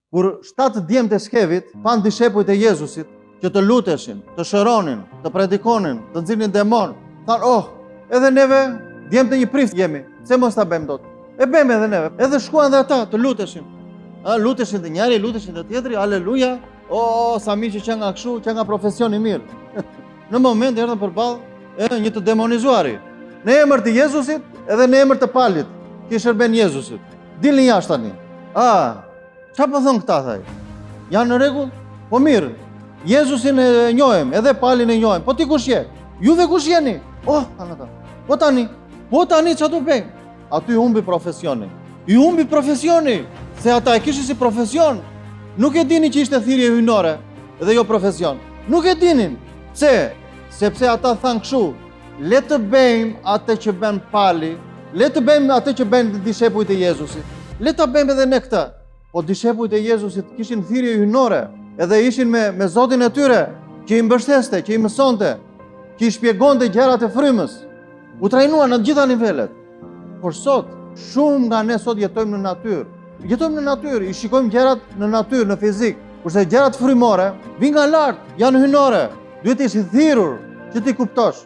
Kur shtatë djemtë e Skevit panë dishepujt e Jezusit që të luteshin, të shëronin, të predikonin, të nxirrnin demonë, thanë, "Oh, edhe neve djemtë e një prifti jemi, pse mos ta bëjmë dot?" E bëjmë edhe neve. Edhe shkuan dhe ata të luteshin. A luteshin te njëri, luteshin te tjetri, aleluja. O, oh, sa mirë që qenka kështu, qenka profesion i mirë. Në moment erdhën përballë edhe një të demonizuari. Në emër të Jezusit edhe në emër të Palit, që i shërben Jezusit. Dilni jashtë tani. A, ça po thonë këta, tha ai? Janë në rregull? Po mirë, Jezusin e njohim, edhe Palin e njohim. Po ti kush je? Juve kush jeni? Oh, thanë ata. Po tani, po tani ça të bëjmë? Aty humbi profesioni. I humbi profesioni, se ata e kishin si profesion. Nuk e dinin që ishte thirrje hyjnore dhe jo profesion. Nuk e dinin. Pse? Sepse ata thanë kështu, le të bëjmë atë që bën Pali, le të bëjmë atë që bëjnë dishepujt e Jezusit. Le ta bëjmë edhe ne këtë. Po dishepujt e Jezusit kishin thirrje hyjnore, edhe ishin me me Zotin e tyre, që i mbështeste, që i mësonte, që i shpjegonte gjërat e frymës. U trajnuan në të gjitha nivelet. Por sot, shumë nga ne sot jetojmë në natyrë. Jetojmë në natyrë, i shikojmë gjërat në natyrë, në fizik. Kurse gjërat frymore vijnë nga lart, janë hyjnore. Duhet të jesh i thirrur që t'i kuptosh.